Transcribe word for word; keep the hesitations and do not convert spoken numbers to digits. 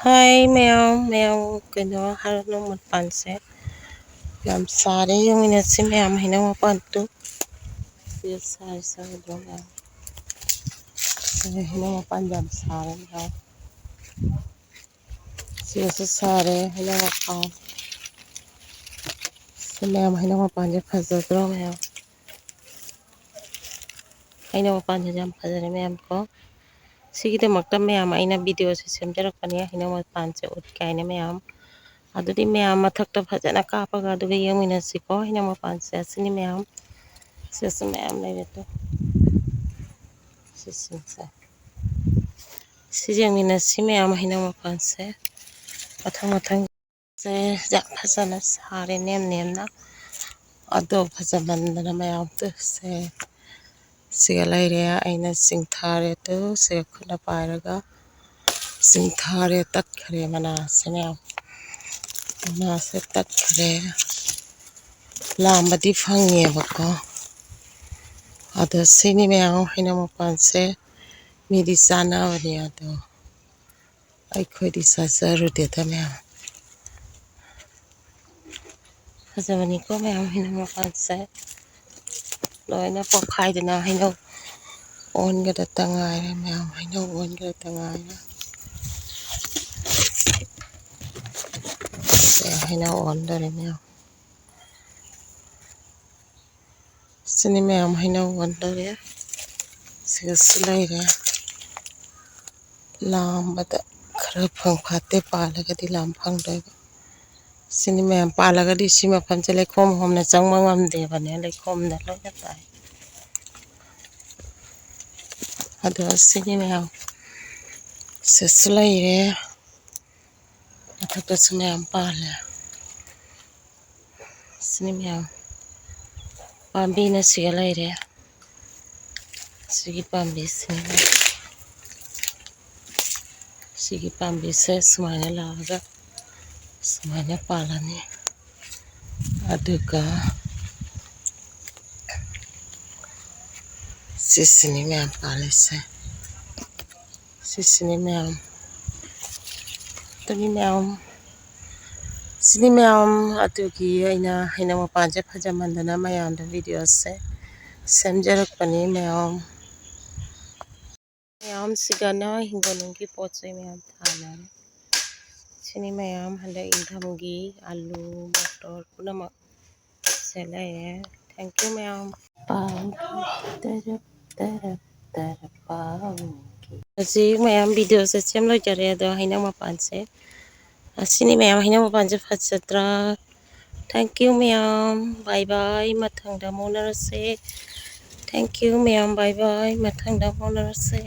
ꯍꯥꯏ ꯃꯌꯥꯝ, ꯃꯌꯥꯝ ꯀꯩꯅꯣ ꯍꯥꯏꯔꯅꯨ, ꯃꯄꯥꯟꯁꯦ ꯌꯥꯝ ꯁꯥꯔꯦ꯫ ꯌꯦꯡꯃꯤꯟꯅꯁꯤ ꯃꯌꯥꯝ, ꯍꯩꯅꯧ ꯃꯄꯥꯟꯗꯨ꯫ ꯁꯤ ꯁꯥꯔꯤ ꯁꯥꯔꯤꯗꯣ ꯃꯌꯥꯝ꯫ ꯁꯤ ꯍꯩꯅꯧ ꯃꯄꯥꯟ ꯌꯥꯝ ꯁꯥꯔꯦ ꯃꯌꯥꯝ꯫ ꯁꯤꯁꯨ ꯁꯥꯔꯦ ꯍꯩꯅꯧ ꯃꯄꯥꯟ꯫ ꯁꯤ ꯃꯌꯥꯝ ꯍꯩꯅꯧ ꯃꯄꯥꯟꯁꯦ ꯐꯖꯗ꯭ꯔꯣ ꯃꯌꯥꯝ? ꯍꯩꯅꯧ ꯃꯄꯥꯟꯁꯤꯁꯨ ꯌꯥꯝ ꯐꯖꯔꯦ ꯃꯌꯥꯝ ꯀꯣ꯫ ꯁꯤꯒꯤꯗꯃꯛꯇ ꯃꯌꯥꯝ ꯑꯩꯅ ꯚꯤꯗꯤꯑꯣꯁꯦ ꯁꯦꯝꯖꯔꯛꯄꯅꯦ, ꯍꯩꯅꯧ ꯃꯄꯥꯟꯁꯦ ꯎꯠꯀꯦ ꯍꯥꯏꯅ ꯃꯌꯥꯝ꯫ ꯑꯗꯨꯗꯤ ꯃꯌꯥꯝ ꯃꯊꯛꯇ ꯐꯖꯅ ꯀꯥꯞꯄꯒ ꯑꯗꯨꯒ ꯌꯦꯡꯃꯤꯟꯅꯁꯤꯀꯣ꯫ ꯍꯩꯅꯧ ꯃꯄꯥꯟꯁꯦ ꯑꯁꯤꯅꯤ ꯃꯌꯥꯝ꯫ ꯁꯤꯁꯨ ꯃꯌꯥꯝ ꯂꯩꯔꯦ ꯇꯨ꯫ ꯁꯤꯁꯤꯡꯁꯦ꯫ ꯁꯤ ꯌꯦꯡꯃꯤꯟꯅꯁꯤ ꯃꯌꯥꯝ ꯍꯩꯅꯧ ꯃꯄꯥꯟꯁꯦ꯫ ꯃꯊꯪ ꯃꯊꯪ ꯁꯦ ꯌꯥꯝ ꯐꯖꯅ ꯁꯥꯔꯦ ꯅꯦꯝ ꯅꯦꯝꯅ꯫ ꯑꯗꯣ ꯐꯖꯃꯟꯗꯅ ꯃꯌꯥꯝ ꯇꯨ ꯁꯦ꯫ ꯁꯤꯒ ꯂꯩꯔꯦ ꯑꯩꯅ ꯆꯤꯡꯊꯥꯔꯦ ꯇꯨ꯫ ꯁꯤꯒ ꯈꯨꯠꯅ ꯄꯥꯏꯔꯒ ꯆꯤꯡꯊꯥꯔꯦ, ꯇꯠꯈ꯭ꯔꯦ ꯃꯅꯥꯁꯦ ꯃꯌꯥꯝ꯫ ꯃꯅꯥꯁꯦ ꯇꯠꯈ꯭ꯔꯦ꯫ ꯂꯥꯝꯕꯗꯤ ꯐꯪꯉꯦꯕꯀꯣ꯫ ꯑꯗꯣ ꯁꯤꯅꯤ ꯃꯌꯥꯝ ꯍꯩꯅꯧ ꯃꯄꯥꯟꯁꯦ꯫ ꯃꯤꯗꯤ ꯆꯥꯅꯕꯅꯦ ꯑꯗꯣ ꯑꯩꯈꯣꯏꯗꯤ ꯆꯥꯖꯔꯨꯗꯦꯗ ꯃꯌꯥꯝ꯫ ꯐꯖꯕꯅꯤꯀꯣ ꯃꯌꯥꯝ ꯍꯩꯅꯧ ꯃꯄꯥꯟꯁꯦ꯫ ꯂꯣꯏꯅ ꯄꯣꯛꯈꯥꯏꯗꯅ ꯍꯩꯅꯧ ꯑꯣꯟꯒꯗꯇ ꯉꯥꯏꯔꯦ ꯃꯌꯥꯝ, ꯍꯩꯅꯧ ꯑꯣꯟꯒꯗꯇ ꯉꯥꯏꯔꯦ꯫ ꯁꯦ, ꯍꯩꯅꯧ ꯑꯣꯟꯗꯣꯔꯦ ꯃꯌꯥꯝ꯫ ꯁꯤꯅꯤ ꯃꯌꯥꯝ ꯍꯩꯅꯧ ꯑꯣꯟꯗꯣꯔꯦ꯫ ꯁꯤꯒꯁꯨ ꯂꯩꯔꯦ꯫ ꯂꯥꯝꯕꯗ ꯈꯔ ꯐꯪ ꯐꯥꯠꯇꯦ, ꯄꯥꯜꯂꯒꯗꯤ ꯂꯥꯝ ꯐꯪꯗꯣꯏꯕ꯫ ꯁꯤꯅꯤ ꯃꯌꯥꯝ ꯄꯥꯜꯂꯒꯗꯤ ꯁꯤ ꯃꯐꯝꯁꯦ ꯂꯩꯈꯣꯝ ꯍꯣꯝꯅ ꯆꯪꯕ ꯉꯝꯗꯦꯕꯅꯦ, ꯂꯩꯈꯣꯝꯗ ꯂꯣꯏꯅ ꯇꯥꯏ꯫ ꯑꯗꯣ ꯁꯤꯅꯤ ꯃꯌꯥꯝ ꯁꯤꯁꯨ ꯂꯩꯔꯦ꯫ ꯃꯊꯛꯇꯁꯨ ꯃꯌꯥꯝ ꯄꯥꯜꯂꯦ꯫ ꯁꯤꯅꯤ ꯃꯌꯥꯝ ꯄꯥꯝꯕꯤꯅ ꯁꯤꯒ ꯂꯩꯔꯦ꯫ ꯁꯤꯒꯤ ꯄꯥꯝꯕꯤꯁꯤꯅ, ꯁꯤꯒꯤ ꯄꯥꯝꯕꯤꯁꯦ ꯁꯨꯃꯥꯏꯅ ꯂꯥꯛꯑꯒ ꯁꯨꯃꯥꯏꯅ ꯄꯥꯜꯂꯅꯤ꯫ ꯑꯗꯨꯒ ꯁꯤꯁꯤꯅꯤ ꯃꯌꯥꯝ ꯄꯥꯜꯂꯤꯁꯦ꯫ ꯁꯤꯁꯤꯅꯤ ꯃꯌꯥꯝ꯫ ꯑꯗꯨꯅꯤ ꯃꯌꯥꯝ, ꯁꯤꯅꯤ ꯃꯌꯥꯝ꯫ ꯑꯗꯨꯒꯤ ꯑꯩꯅ ꯍꯩꯅꯧ ꯃꯄꯥꯟꯁꯦ ꯐꯖꯃꯟꯗꯅ ꯃꯌꯥꯝꯗ ꯚꯤꯗꯤꯑꯣꯁꯦ ꯁꯦꯝꯖꯔꯛꯄꯅꯤ ꯃꯌꯥꯝ꯫ ꯃꯌꯥꯝꯁꯤꯒꯅ ꯍꯤꯡꯒꯣꯜꯅꯨꯡꯒꯤ ꯄꯣꯠ ꯆꯩ ꯃꯌꯥꯝ ꯊꯥꯅꯔꯦ꯫ ꯁꯤꯅꯤ ꯃꯌꯥꯝ ꯍꯟꯗꯛ ꯏꯪꯊꯝꯒꯤ ꯑꯂꯨ, ꯃꯣꯇꯣꯔ ꯄꯨꯝꯅꯃꯛ ꯁꯦ ꯂꯩꯔꯦ꯫ Thank you ꯃꯌꯥꯝ꯫ ꯄꯥꯎꯒꯤ ꯇꯔꯞ ꯇꯔꯞ ꯇꯔꯞ ꯄꯥꯎꯒꯤ꯫ ꯍꯧꯖꯤꯛ ꯃꯌꯥꯝ ꯚꯤꯗꯤꯑꯣꯁꯦ ꯁꯦꯝ ꯂꯣꯏꯖꯔꯦ, ꯑꯗꯣ ꯍꯩꯅꯧ ꯃꯄꯥꯟꯁꯦ ꯑꯁꯤꯅꯤ ꯃꯌꯥꯝ, ꯍꯩꯅꯧ ꯃꯄꯥꯟꯁꯦ ꯐꯖꯗ꯭ꯔꯥ? Thank you ꯃꯌꯥꯝ, bye bye, ꯃꯊꯪꯗ ꯑꯃꯨꯛ ꯎꯅꯔꯁꯦ꯫ Thank you ꯃꯌꯥꯝ, bye bye, ꯃꯊꯪꯗ ꯑꯃꯨꯛ ꯎꯅꯔꯁꯦ꯫